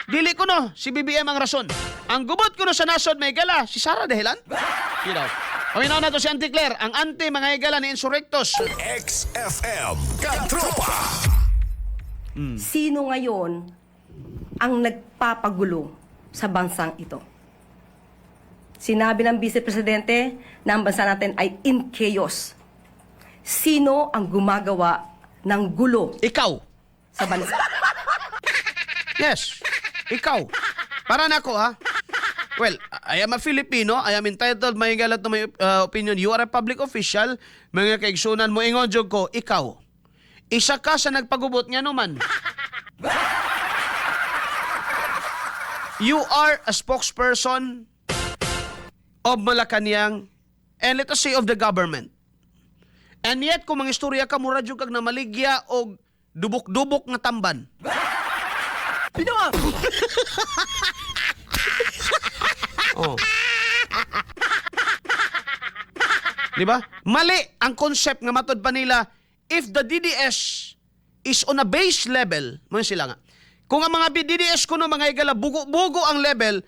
Dili ko no, si BBM ang rason. Ang gubot kuno sa nasod, mga higala, si Sara dahilan. You know. Paminaw na to si Auntie Claire, ang anti, mga higala, ni Insurrectos. XFM Katropa. Sino ngayon ang nagpapagulo sa bansang ito? Sinabi ng Vice Presidente na ang bansa natin ay in chaos. Sino ang gumagawa ng gulo Ikaw. sa bansa? Yes. Ikaw. Para nako ha. Well, I am a Filipino. I am entitled, mga higala, to my opinion. You are a public official. Mga kaigsunan mo, ingon jud ko, ikaw. Isa ka sa nagpagubot nga naman. You are a spokesperson of Malacanang and, let us say, of the government. And yet, kung mga istorya ka, mura jud kag namaligya og dubok-dubok nga tamban. Binawa! Oh. Di ba? Mali ang concept nga matod pa nila if the DDS is on a base level, mo sila nga. Kung ang mga DDS kuno, mga higala, bugo-bugo ang level,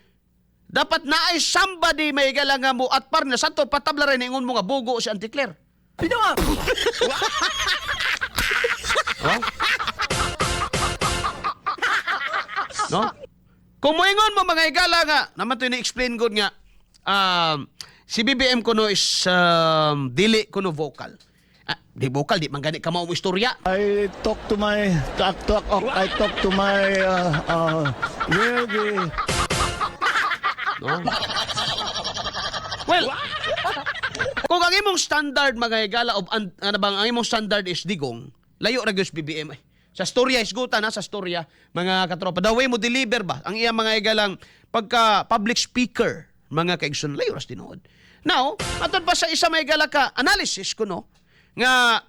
dapat naay somebody, mga higala, nga mo at par na santo patabla rin ingon mo nga bugo si Auntie Claire. Binawa! Oh? No? Kung moingon mo, mga higala, nga, naman to ni-explain good nga, si BBM kuno is dili kuno vocal. Ah, di vocal, di man gani ka mao mo istorya. I talk to my talk talk I talk to my where the No? Well, kung ang imong standard, mga higala, of ano bang ang imong standard is Digong, layo ra gyud sa BBM ay. Sa storya isgutan ha, sa storya, mga katropa. The way mo deliver ba ang iyang, mga higalang, pagka public speaker, mga kaigsoon, layo ra sa tinuod. Now, matod pa sa isa, mga higala, ka analysis ko no nga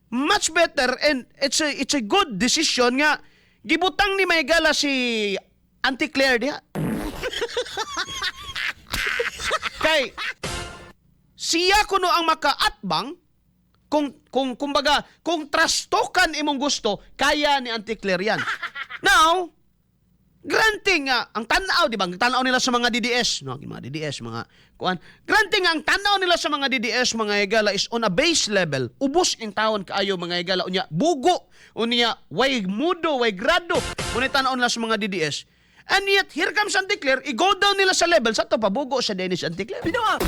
much better and it's a good decision nga gibutang ni mga higala si Auntie Claire diha. Kay siya kuno ang makaatbang kung kumbaga kung trastokan imong gusto, kaya ni Auntie Claire yan. Now, granting nga ang tan-aw, di ba? Ang tan-aw nila sa mga DDS, no, yung mga DDS, mga kuan. Granting nga ang tan-aw nila sa mga DDS, mga higala, is on a base level. Ubos in taon kaayo, mga higala, unya bugo, unya way mudo, way grado. Muna tan-aw nila sa mga DDS. And yet, here comes Auntie Claire, i-go down nila sa level, sa to pabugo sa Dennis Auntie Claire. Binawa!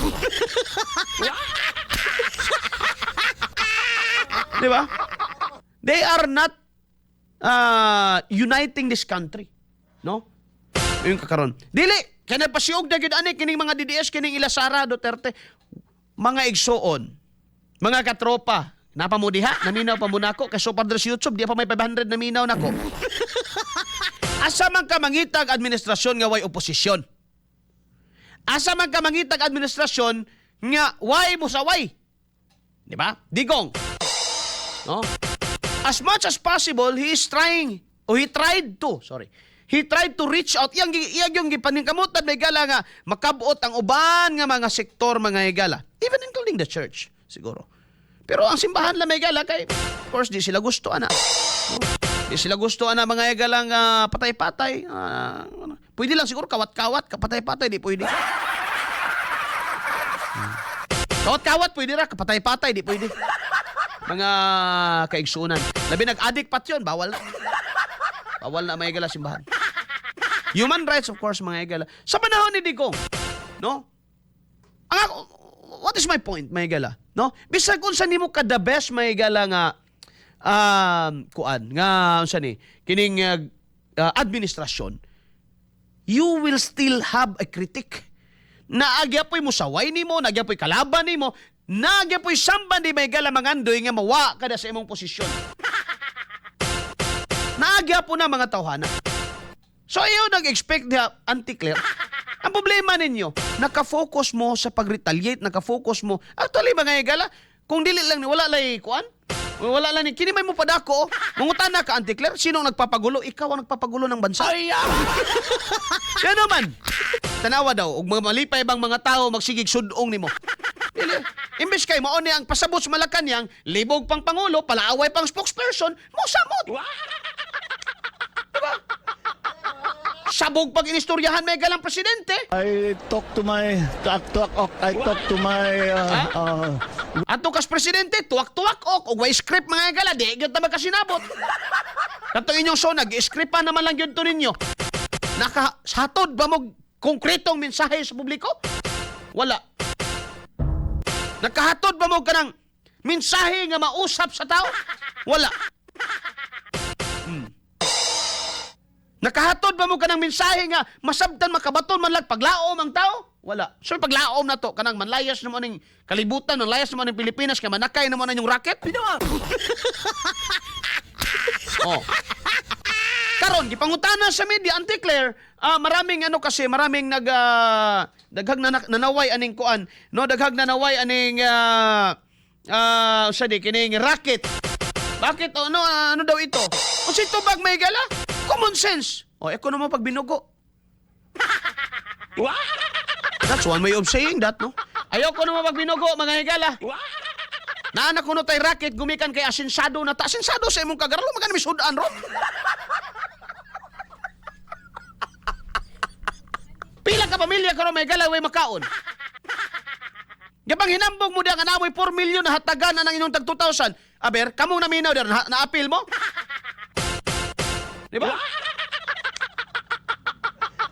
Di ba? They are not uniting this country. No? Yung kakaron. Dili, kaya nagpasiog na gyud ani kining mga DDS, kining ila Sara Duterte. Mga igsuon, mga katropa, napa mo diha, naminaw pa mo nako kay so padre sa YouTube, di pa may 500 na minaw nako. Asa man ka mangitag administrasyon nga way oposisyon? Asa man ka mangitag administrasyon nga way musaway? Di ba? Digong. No? As much as possible, he is trying, or he tried to, sorry. He tried to reach out. Iyang yung gipaningkamutan, mga higala, nga makabot ang uban nga mga sektor, mga higala. Even including the church, siguro. Pero ang simbahan lang, mga higala, kay, of course, di sila gusto, ana. No? Di sila gusto, ana, mga higala nga patay-patay. Ah, ano. Pwede lang siguro kawat-kawat, kapatay-patay, di pwede. Kawat-kawat, pwede ra, kapatay-patay, di pwede. Mga kaigsunan. Labi nag-addict pat yun, bawal na. Bawal na, mga higala, simbahan. Human rights, of course, mga higala. Sa panahon ni Digong, no? Ang ako, what is my point, mga higala? No? Bisag unsa nimo ka the best, mga higala, nga kuan nga unsa ni kining administrasyon, you will still have a critic. Naagyapoy musaway nimo, naagyapoy kalaban nimo, naagyapoy somebody, mga higala, mangandoy nga mawa kada sa imong posisyon. Naagyapo na mga tawhana. So ayaw nag-expect diha, Auntie Claire. Ang problema ninyo, naka-focus mo sa pag-retaliate, naka-focus mo. Actually, mga higala, kung dili lang ni wala lay kuan, wala lang ni kini may mo padako. Mangutana ka, Auntie Claire, sino ang nagpapagulo? Ikaw ang nagpapagulo ng bansa. Ay! Kaya naman, tanawa daw, og mga malipay bang mga tao magsigig sudong nimo. Dili. Imbes kay mao ni ang pasabot sa Malacanang, libog pang pangulo, palaaway pang spokesperson, mo samot. Diba? Sabog pag inistoryahan may galang presidente. I talk to my talk talk I talk to my Ato kas presidente, tuwak-tuwak ok og way script, mga higala, di gyud ta magkasinabot. Katong inyong sona, gi-script pa naman lang gyud to ninyo. Nakahatod ba mo konkretong mensahe sa publiko? Wala. Nakahatod ba mo kanang mensahe nga mausap sa tao? Wala. Nakahatod ba mo kanang mensahe nga masabtan, makabaton man lang paglaom ang tao? Wala. So paglaom na to kanang manlayas na mo ning kalibutan, manlayas na mo ning Pilipinas kay manakay na mo na yung racket. Oh. Karon gipangutana sa media, Auntie Claire, maraming ano kasi, maraming nag daghag na nanaway aning kuan, no, daghag nanaway aning sa di kining racket. Bakit o, ano ano daw ito? Unsay tubag, may gala? Common sense. O eko naman pag binugo. That's one way of saying that, no? Ayoko naman pag binugo, mga higala. Naanak kuno tay racket gumikan kay asensado na ta. Asensado sa imong kagarlo, magani misudan ro. Pila ka pamilya karon may galaway makaon. Gapang hinambog mo diya nga naamoy 4 million na hatagan na ng inyong tag 2,000. Aber, kamong naminaw diya, na, na-appeal mo? Di ba?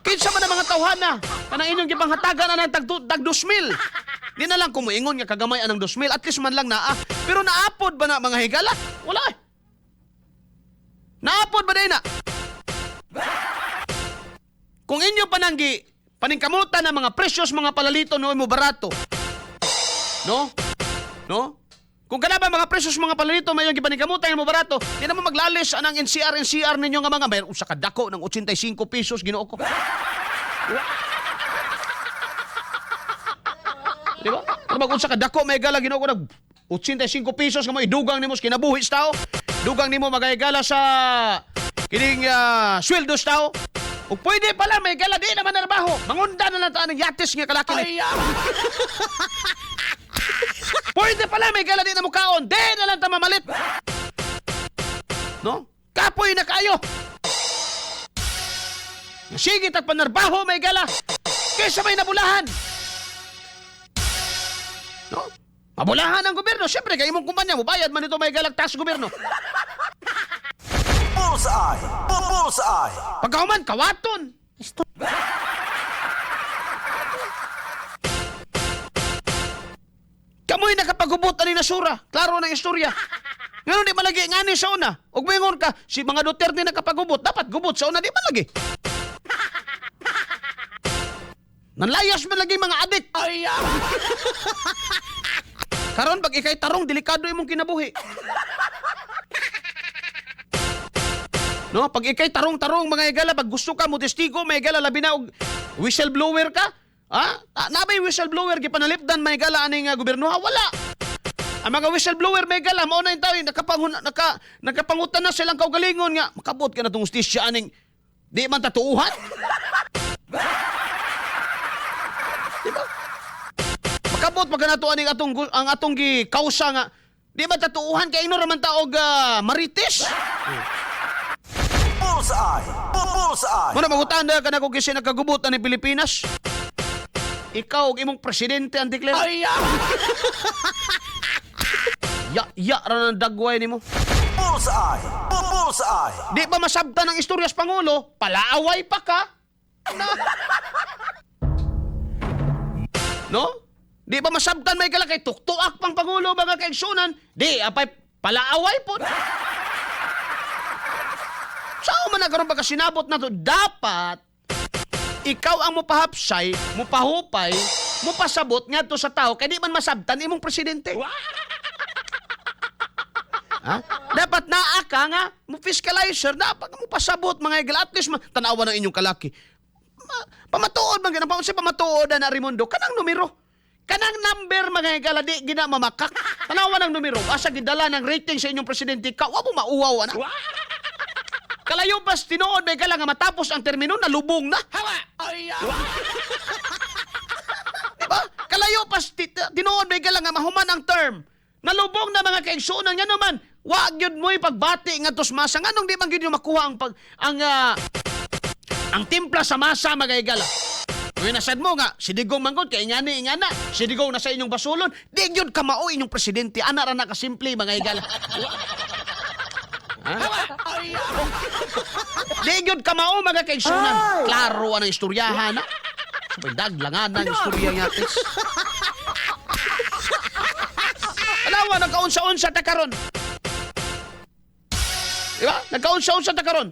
Kinsa man ang mga tawhana kanang inyong gipang hatagan na ng tag 2,000. Di na lang kumuingon nga kagamay anang 2,000, at least man lang naa. Pero naapod ba na, mga higala? Wala eh. Naapod ba din na? Kung inyo pananggi paningkamutan ng mga presyos mga palalito no mo barato. No? No? Kung kana ba mga presyos mga palalito may gipaningkamutan mo barato, di na mo maglalis anang NCR NCR ninyo nga mga may usa ka dako ng 85 pesos, Ginoo ko. Di ba? Ano ba kung sa kadako may gala, Ginoo ko, nag 85 pesos nga mo idugang nimo sa kinabuhi sa tao. Dugang nimo magayagala sa kining sweldo sa tao. Ug pwede pala may gala di naman narbaho. Mangunda na lang ta ng yatis nga kalaki ni. Pwede pala may gala di na mukaon. Di na lang ta mamalit. No? Kapoy na kayo. Sige tag panarbaho may gala. Kaysa may nabulahan. No? Mabulahan ang gobyerno. Siyempre, kay imong kumpanya, mubayad man ito may galag tax gobyerno. Bullseye! Bullseye! Pagkahuman, kawaton. Kamoy nakapagubot ani nasura. Klaro ng istorya. Ngano di malagi ngani sa una? Ug moingon ka, si mga Duterte nakapagubot, dapat gubot sa una, di man lagi. Nanlayas man lagi mga adik. Ay, karon pag ikay tarong, delikado imong kinabuhi. No, pag ikay tarong-tarong, mga higala, pag gusto ka mo testigo, mga higala, labi na og whistleblower ka. Ha? Ah, nabay whistleblower gipanalipdan, mga higala, aning gobyerno ha? Wala. Ang mga whistleblower, mga higala, mao na yung tao, yung nakapangutan na silang kaugalingon nga makabot ka na tong hustisya aning di man tatuuhan. Di ba? Makabot pa ka na to aning atong ang atong gi kausa nga di man tatuuhan kay ingnon ra man ta og marites. Bullseye! Bullseye! Muna magutan na ka na kung kasi nagkagubot ni Pilipinas. Ikaw og imong presidente ang declare. Ay, ya, ya ra ng dagway nimo. Bullseye! Bullseye! Di ba masabtan ang istorya sa Pangulo? Palaaway pa ka. Na. No? Di ba masabtan may kay tuktuak pang Pangulo, mga kaigsunan? Di, apay palaaway po. Saan man nagkaroon pagka sinabot na to? Dapat ikaw ang mupahapsay, mupahupay, mupasabot ngadto sa tao kay di man masabtan imong presidente. Ha? Dapat naa ka nga mo fiscalizer, dapat mo pasabot, mga higala, at least tanawa ng inyong kalaki. Pamatuod man ganang sa pamatuod na Raimundo kanang numero. Kanang number, mga higala, di gina mamakak. Tanawa ng numero, asa gidala ng rating sa inyong presidente ka, wa mo mauwaw ana. Kalayo pas tinuod may gala nga matapos ang termino nalubong na. Hawa. Di ba? Kalayo pas tinuod may gala nga mahuman ang term. Nalubong na, mga kaigsuonan, nga naman. Wa gyud mo'y pagbati nga masa nganong di man gyud yung makuha ang pag ang ah, Ang timpla sa masa, mga higala. Kung nasad mo nga, si Digong manggod, kay ingani, ingana, si Digong na sa inyong basulon, di gyud kamao inyong presidente. Ana ra na kasimple, mga higala. Ha? Di gyud kamao, mga kaigsunan. Klaro ang istoryahan, ha? Sabay daglangan ang istorya nga, tis. Alawa, nagkaunsa-unsa ta karon. Di ba? Nagkaunsa-unsa ta karon.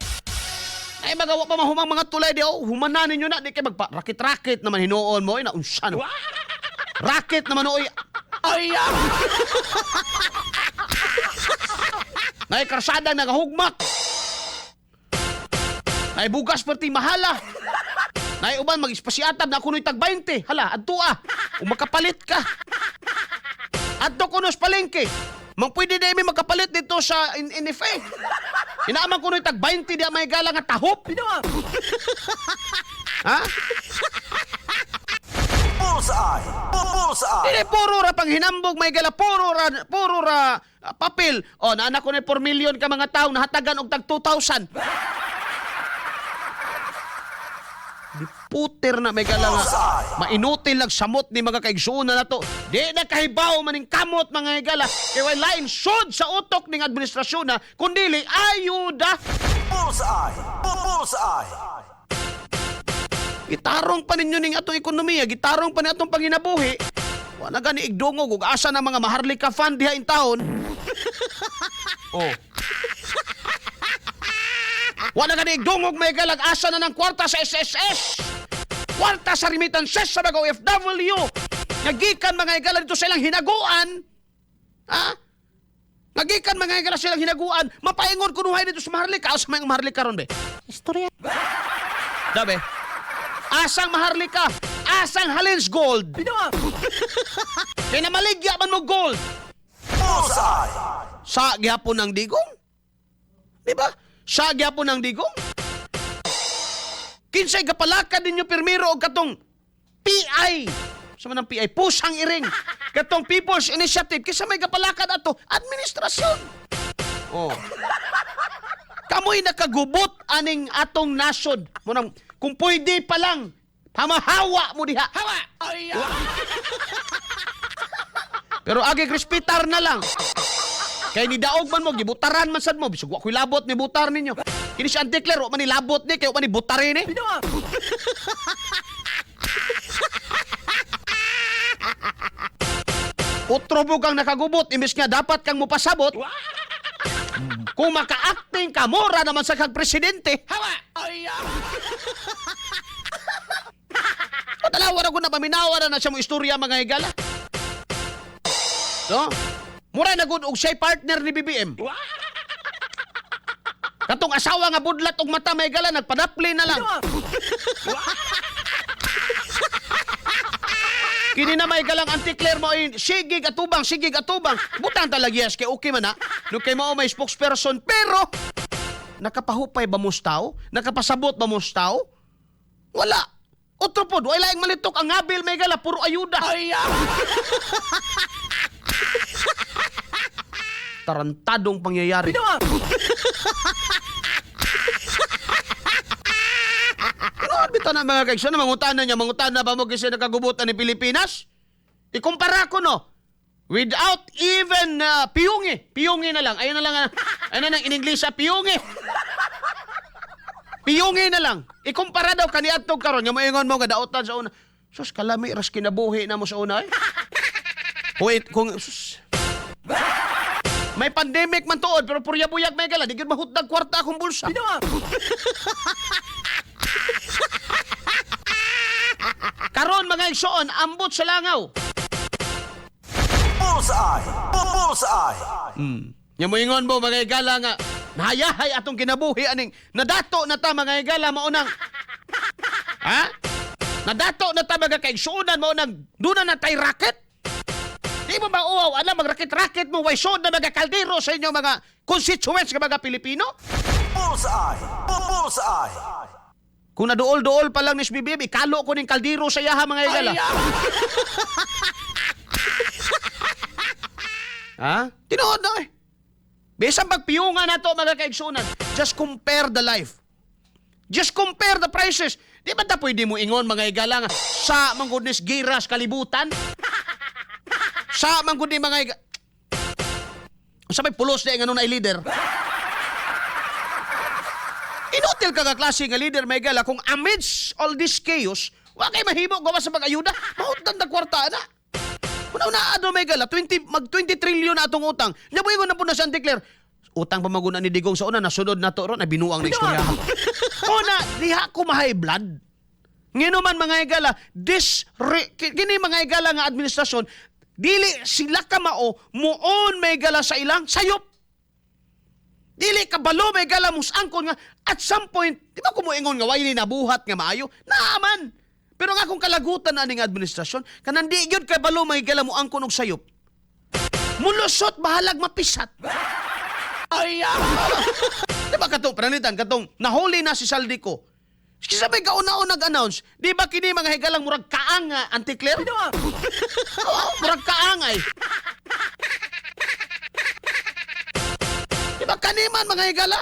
Ay magawa pa mahumang mga tulay di oh, humana ninyo na di kay magpa rakit-rakit naman hinuon mo ay naunsa no. Rakit naman oy. Ay. Nay karsada nagahugmak. Nay bugas perti mahala. Nay uban mag-espasyatab na kuno'y tag 20. Hala, adto ah. Umakapalit ka. Adto kuno sa palengke. Mang pwede na may makapalit dito sa NFA. Inaaman kuno'y tag 20 di may gala nga tahop. Ha? Bullseye. Bullseye. Dili puro ra panghinambog may gala, puro ra papel. O naanak ko na 4 million ka mga tao nahatagan og tag 2,000. Di puter na may gala nga. Mainutil lang samot ni mga kaigsuonan nato. Di na kahibaw maning kamot mga higala. Kay way lain sud sa utok ning administrasyon na kundili ayuda. Bullseye. Bullseye. Gitarong pa ninyo ning atong ekonomiya, gitarong pa ni atong panginabuhi. Wala gani igdungog ug asa na mga Maharlika Fund diha in taon. Oh. Wala gani igdungog may galag asa na ng kwarta sa SSS. Kwarta sa remittances sa mga OFW. Nagikan mga higala dito sa ilang hinaguan. Ha? Nagikan mga higala sa ilang hinaguan. Mapaingon kunuhay dito sa Maharlika. Asa may Maharlika ron be? Istorya. Dabe. Asang Maharlika? Asang Halins Gold? Kaya namaligya man mo gold. Bullseye. Sa gyapon ng digong? Di ba? Sa gyapon ng digong? Kinsay gapalakad ninyo pirmiro og katong PI. Sa man ang PI? Pusang iring. Katong People's Initiative. Kinsa may gapalakad ato? Administrasyon. Oh. Kamoy nakagubot aning atong nasod. Munang, kung pwede pa lang, hamahawa mo diha. Hawa! Pero agi respetar na lang. Kay ni daog man mo, gibutaran man sad mo. Bisag wa ko'y labot ni butar ninyo. Kini si Auntie Claire, wa man ni labot ni, kay wa man ni butare ni. Utro mo kang nakagubot, imbes nga dapat kang mupasabot. Kung maka-acting ka, mura naman sa kag presidente. Hawa! O dalawa na ko na paminawa na na siya mo istorya mga higala. No? Mura na gud og siya'y partner ni BBM. Katong asawa nga budlat og mata may gala nagpadapli na lang. Kini na may galang anti-clear mo ay sigig atubang, sigig atubang. Butang talaga yes kay okay man ha. No kay mao may spokesperson pero nakapahupay ba mo sa tao? Nakapasabot ba mo sa tao? Wala. Otro pod, wala laing malitok ang ngabil may gala puro ayuda. Tarantadong pangyayari. Pero bitaw na mga kaigsoon, mangutana niya, mangutana ba mo kasi nakagubutan ni Pilipinas? Ikumpara ko no. Without even piyungi. Piyungi na lang. Ayun na lang. Ayun na lang in English, piyungi. Piyungi na lang. Ikumpara daw kaniadto karon nga moingon mo nga daotan sa una. Sus kalami ras kinabuhi na mo sa una eh. Wait, kung sus. May pandemic man tuod pero purya buyag may gala di gyud mahutdag kwarta akong bulsa. Karon mga igsoon, ambot sa langaw. Bullseye. Bullseye. Nya moingon mo mga higala nga nahayahay atong kinabuhi aning nadato na ta mga higala mao nang Ha? Nadato na ta mga kaigsuonan mao nang duna na tay racket. Di mo ba uwaw alam magraket-raket mo way sud na mga kaldero sa inyong mga constituents nga mga Pilipino? Bullseye. Bullseye. Kung naduol-duol pa lang ni BBM, ikalo ko ning kaldero sa yaha mga higala. Ha? Tinuod na eh. Bisan pagpiyunga na to mga kaigsunan, just compare the life. Just compare the prices. Di ba ta pwede mo ingon, mga higala, nga, sa man goodness giras kalibutan? Sa man gud ni mga higala. Unsa may pulos di nga na leader? Inutil ka nga klase nga leader, mga higala, kung amidst all this chaos, wa kay mahimo gawa sa pag-ayuda. Mahutdan na kwarta na. Una una ano may gala 20 mag 20 trillion na atong utang. Nya mo ingon na po na siya declare. Utang pa maguna ni Digong sa una, nasunod na to ron na binuang na istorya. Una diha ko ma-high blood. Ngino man, mga higala, this re, kini mga higala nga administrasyon, dili sila kamao muon may gala sa ilang sayop. Dili kabalo may gala musangkon nga at some point, di ba kumuingon nga way ni nabuhat nga maayo? Naaman. Pero nga kung kalagutan na ning administrasyon, kanang di gyud kabalo may gala mo angkon og sayop. Mulusot bahalag mapisat. Ay, di ba katong pranitan katong nahuli na si Zaldy Co? Kisa may kauna-una nag-announce, di ba kini mga higalang murag kaang nga anti-clear? Oo, murag kaang ay. Di ba kaniman mga higala?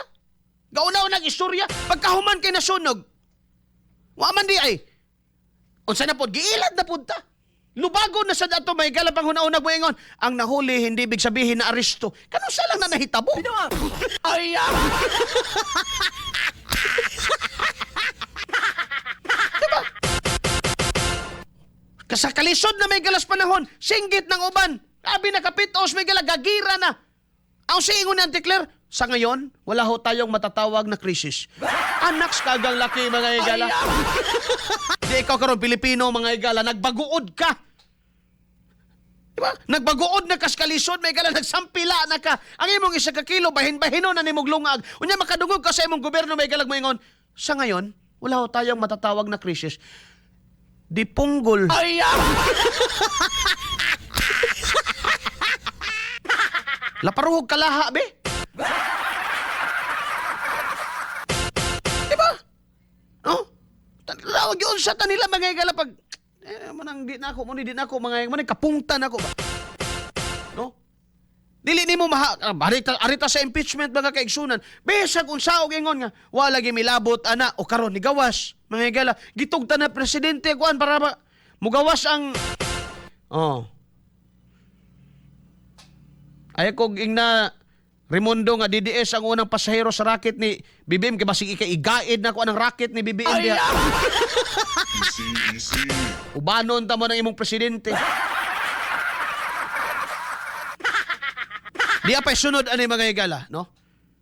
Gauna-unang istorya, pagkahuman kay nasunog. Wa man di ay. Unsa na pod giilad na pod ta. Lubago na sad ato may higala pang huna-una buingon. Ang nahuli hindi ibig sabihin na aresto. Kano sa lang na nahitabo? Ay, diba? Sa kalisod na may galas panahon, singgit ng uban. Abi na kapitos, may gala, gagira na. Ang siingon ni Auntie Claire, sa ngayon, wala ho tayong matatawag na krisis. Anak sa kagang laki, mga higala. Di ikaw karon Pilipino, mga higala, nagbaguod ka. Diba? Nagbaguod na kas kalisod, may gala, nagsampila na ka. Ang imong 1 ka kilo, bahin-bahino na nimong lungag. Unya makadungog ka sa imong gobyerno, may galag moingon. Sa ngayon, wala ho tayong matatawag na krisis. Di punggol. Ay, Laparuhog kalaha, be. Diba? No? Tawag yun sa tanila mga higala pag eh, manang di na ako, mo di na ako mga manang kapungtan ako ba. No? Dili nimo maha arita, arita sa impeachment, mga kaigsunan. Bisag unsa og ingon nga wala gi milabot ana o karon ni gawas mga higala gitugtan na presidente kuan para ba mugawas ang oh. Ay ko ingna Raimundo nga DDS ang unang pasahero sa rocket ni BBM kay basig ikay igaid na ko anang rocket ni BBM diha. Easy, easy. Ubanon ta mo ng imong presidente. Di pa'y sunod ani mga higala, no?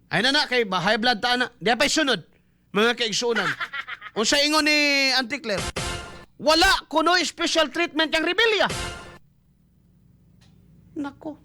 Ay na na kay ba high blood ta na. Di pa'y sunod mga kaigsunan. Unsa ingon ni Auntie Claire? Wala kunoy special treatment ang rebelya. Nako.